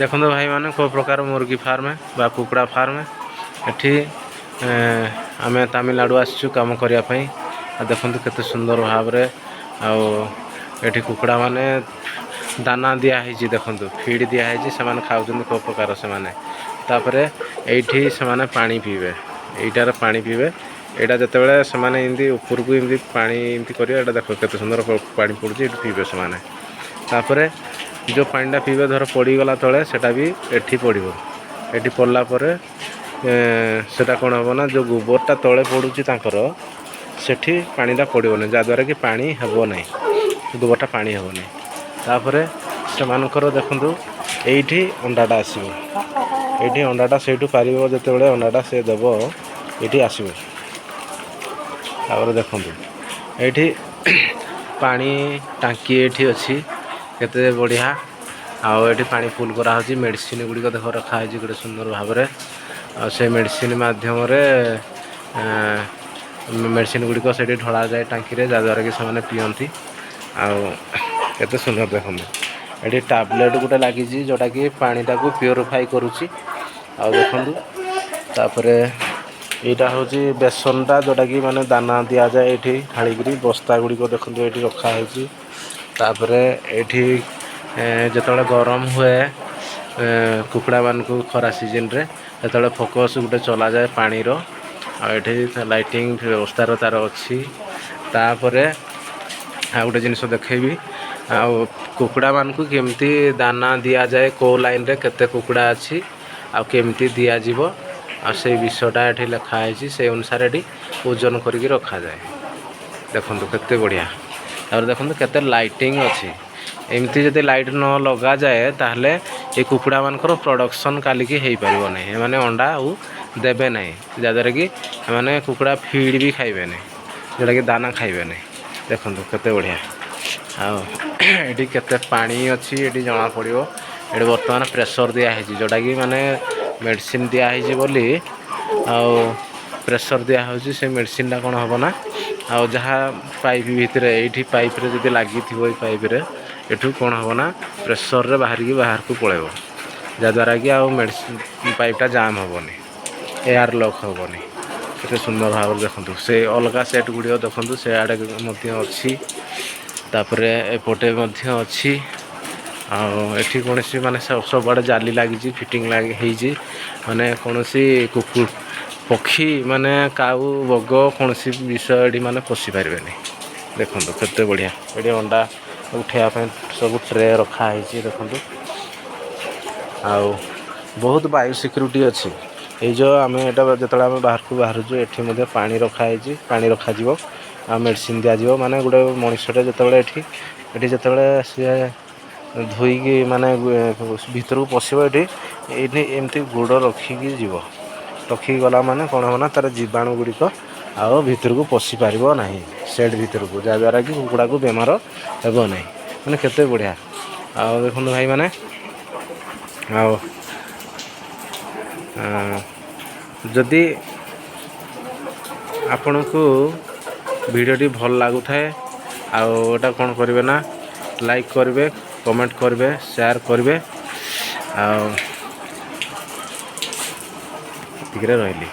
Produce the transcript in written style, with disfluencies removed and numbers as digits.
ଦେଖନ୍ତୁ ଭାଇମାନେ, କେଉଁ ପ୍ରକାର ମୁର୍ଗୀ ଫାର୍ମ ବା କୁକୁଡ଼ା ଫାର୍ମ। ଏଠି ଆମେ ତାମିଲନାଡ଼ୁ ଆସିଛୁ କାମ କରିବା ପାଇଁ। ଆଉ ଦେଖନ୍ତୁ କେତେ ସୁନ୍ଦର ଭାବରେ ଆଉ ଏଠି କୁକୁଡ଼ାମାନେ ଦାନା ଦିଆହେଇଛି। ଦେଖନ୍ତୁ, ଫିଡ଼ ଦିଆହେଇଛି, ସେମାନେ ଖାଉଛନ୍ତି କେଉଁ ପ୍ରକାର ସେମାନେ। ତାପରେ ଏଇଠି ସେମାନେ ପାଣି ପିଇବେ, ଏଇଟାରେ ପାଣି ପିଇବେ। ଏଇଟା ଯେତେବେଳେ ସେମାନେ ଏମିତି ଉପରକୁ ଏମିତି ପାଣି ଏମିତି କରିବେ, ଏଇଟା ଦେଖ କେତେ ସୁନ୍ଦର ପାଣି ପଡ଼ୁଛି, ଏଇଠି ପିଇବେ ସେମାନେ। ତାପରେ ଯେଉଁ ପାଣିଟା ପିଇବେ, ଧର ପଡ଼ିଗଲା ତଳେ, ସେଟା ବି ଏଠି ପଡ଼ିବ। ଏଠି ପଡ଼ିଲା ପରେ ସେଟା କ'ଣ ହେବ ନା, ଯେଉଁ ଗୋବରଟା ତଳେ ପଡ଼ୁଛି ତାଙ୍କର, ସେଠି ପାଣିଟା ପଡ଼ିବନି, ଯାହାଦ୍ୱାରା କି ପାଣି ହେବ ନାହିଁ, ଗୋବରଟା ପାଣି ହେବନି। ତାପରେ ସେମାନଙ୍କର ଦେଖନ୍ତୁ, ଏଇଠି ଅଣ୍ଡାଟା ଆସିବ। ଏଇଠି ଅଣ୍ଡାଟା ସେଇଠୁ ପାରିବ। ଯେତେବେଳେ ଅଣ୍ଡାଟା ସେ ଦେବ, ଏଇଠି ଆସିବ। ତାପରେ ଦେଖନ୍ତୁ, ଏଇଠି ପାଣି ଟାଙ୍କି ଏଇଠି ଅଛି, କେତେ ବଢ଼ିଆ। ଆଉ ଏଠି ପାଣି ଫୁଲ୍ କରାହେଉଛି। ମେଡ଼ିସିନ ଗୁଡ଼ିକ ଦେଖ ରଖାହେଇଛି ଗୋଟେ ସୁନ୍ଦର ଭାବରେ। ଆଉ ସେ ମେଡ଼ିସିନ ମାଧ୍ୟମରେ ମେଡ଼ିସିନ ଗୁଡ଼ିକ ସେଠି ଢଳାଯାଏ ଟାଙ୍କିରେ, ଯାହାଦ୍ୱାରା କି ସେମାନେ ପିଅନ୍ତି। ଆଉ କେତେ ସୁନ୍ଦର ଦେଖନ୍ତୁ, ଏଠି ଟ୍ୟାବଲେଟ୍ ଗୋଟେ ଲାଗିଛି, ଯେଉଁଟାକି ପାଣିଟାକୁ ପ୍ୟୁରିଫାଇ କରୁଛି। ଆଉ ଦେଖନ୍ତୁ, ତାପରେ ଏଇଟା ହେଉଛି ବେସନଟା, ଯେଉଁଟାକି ମାନେ ଦାନା ଦିଆଯାଏ ଏଇଠି ଢାଳିକିରି। ବସ୍ତା ଗୁଡ଼ିକ ଦେଖନ୍ତୁ ଏଇଠି ରଖା ହେଇଛି। ତାପରେ ଏଇଠି ଯେତେବେଳେ ଗରମ ହୁଏ କୁକୁଡ଼ାମାନଙ୍କୁ ଖରା ସିଜନରେ, ସେତେବେଳେ ଫୋକସ୍ ଗୋଟେ ଚଲାଯାଏ ପାଣିର। ଆଉ ଏଠି ଲାଇଟିଂ ବ୍ୟବସ୍ଥାର ତାର ଅଛି। ତାପରେ ଆଉ ଗୋଟେ ଜିନିଷ ଦେଖେଇବି, ଆଉ କୁକୁଡ଼ାମାନଙ୍କୁ କେମିତି ଦାନା ଦିଆଯାଏ, କେଉଁ ଲାଇନରେ କେତେ କୁକୁଡ଼ା ଅଛି ଆଉ କେମିତି ଦିଆଯିବ, ଆଉ ସେଇ ବିଷୟଟା ଏଠି ଲେଖା ହେଇଛି। ସେଇ ଅନୁସାରେ ଏଠି ଓଜନ କରିକି ରଖାଯାଏ। ଦେଖନ୍ତୁ କେତେ ବଢ଼ିଆ। ତାପରେ ଦେଖନ୍ତୁ କେତେ ଲାଇଟିଂ ଅଛି। ଏମିତି ଯଦି ଲାଇଟ୍ ନ ଲଗାଯାଏ, ତାହେଲେ ଏ କୁକୁଡ଼ାମାନଙ୍କର ପ୍ରଡ଼କ୍ସନ୍ କାଲିକି ହେଇପାରିବ ନାହିଁ। ଏମାନେ ଅଣ୍ଡା ଆଉ ଦେବେ ନାହିଁ, ଯାହାଦ୍ୱାରା କି ଏମାନେ କୁକୁଡ଼ା ଫିଡ଼ ବି ଖାଇବେନି, ଯେଉଁଟାକି ଦାନା ଖାଇବେନି। ଦେଖନ୍ତୁ କେତେ ବଢ଼ିଆ। ଆଉ ଏଠି କେତେ ପାଣି ଅଛି ଏଠି ଜଣାପଡ଼ିବ। ଏଠି ବର୍ତ୍ତମାନ ପ୍ରେସର ଦିଆହେଇଛି, ଯେଉଁଟାକି ମାନେ ମେଡ଼ିସିନ ଦିଆହେଇଛି ବୋଲି ଆଉ ପ୍ରେସର ଦିଆହେଉଛି। ସେ ମେଡ଼ିସିନଟା କ'ଣ ହେବ ନା, ଆଉ ଯାହା ପାଇପ୍ ଭିତରେ, ଏଇଠି ପାଇପ୍ରେ ଯଦି ଲାଗିଥିବ, ଏଇ ପାଇପ୍ରେ ଏଠୁ କ'ଣ ହେବ ନା, ପ୍ରେସରରେ ବାହାରିକି ବାହାରକୁ ପଳେଇବ, ଯାହାଦ୍ୱାରା କି ଆଉ ମେଡ଼ିସିନ ପାଇପ୍ଟା ଜାମ୍ ହେବନି, ଏୟାର ଲକ୍ ହେବନି। କେତେ ସୁନ୍ଦର ଭାବରେ ଦେଖନ୍ତୁ। ସେ ଅଲଗା ସେଟ୍ ଗୁଡ଼ିକ ଦେଖନ୍ତୁ, ସେଆଡ଼େ ମଧ୍ୟ ଅଛି, ତାପରେ ଏପଟେ ମଧ୍ୟ ଅଛି। ଆଉ ଏଠି କୌଣସି ମାନେ ସବୁଆଡ଼େ ଜାଲି ଲାଗିଛି, ଫିଟିଂ ଲାଗି ହେଇଛି। ମାନେ କୌଣସି କୁକୁର, ପକ୍ଷୀ, ମାନେ କାଉ, ବଗ, କୌଣସି ବିଷୟ ଏଠି ମାନେ ପଶି ପାରିବେନି। ଦେଖନ୍ତୁ କେତେ ବଢ଼ିଆ। ଏଠି ଅଣ୍ଡା ଉଠେଇବା ପାଇଁ ସବୁ ଟ୍ରେ ରଖା ହେଇଛି ଦେଖନ୍ତୁ। ଆଉ ବହୁତ ବାୟୋ ସିକ୍ୟୁରିଟି ଅଛି। ଏଇ ଯେଉଁ ଆମେ ଏଇଟା ଯେତେବେଳେ ଆମେ ବାହାରକୁ ବାହାରୁଛୁ, ଏଠି ମଧ୍ୟ ପାଣି ରଖାହେଇଛି, ପାଣି ରଖାଯିବ ଆଉ ମେଡ଼ିସିନ ଦିଆଯିବ। ମାନେ ଗୋଟେ ମଣିଷଟେ ଯେତେବେଳେ ଏଠି ଯେତେବେଳେ ସିଏ ଧୋଇକି ମାନେ ଭିତରକୁ ପଶିବ, ଏଠି ଏଇଠି ଏମିତି ଗୋଡ଼ ରଖିକି ଯିବ। ରଖିକି ଗଲା ମାନେ କ'ଣ ହେବ ନା, ତା'ର ଜୀବାଣୁ ଗୁଡ଼ିକ ଆଉ ଭିତରକୁ ପଶି ପାରିବ ନାହିଁ ସେଡ଼୍ ଭିତରକୁ, ଯାହାଦ୍ୱାରା କି କୁକୁଡ଼ାକୁ ବେମାର ହେବ ନାହିଁ। ମାନେ କେତେ ବଢ଼ିଆ। ଆଉ ଦେଖନ୍ତୁ ଭାଇମାନେ, ଆଉ ଯଦି ଆପଣଙ୍କୁ ଭିଡ଼ିଓଟି ଭଲ ଲାଗୁଥାଏ, ଆଉ ଏଇଟା କ'ଣ କରିବେ ନା, ଲାଇକ୍ କରିବେ, କମେଣ୍ଟ କରିବେ, ସେୟାର କରିବେ। ଆଉ ଏତିକିରେ ରହିଲି।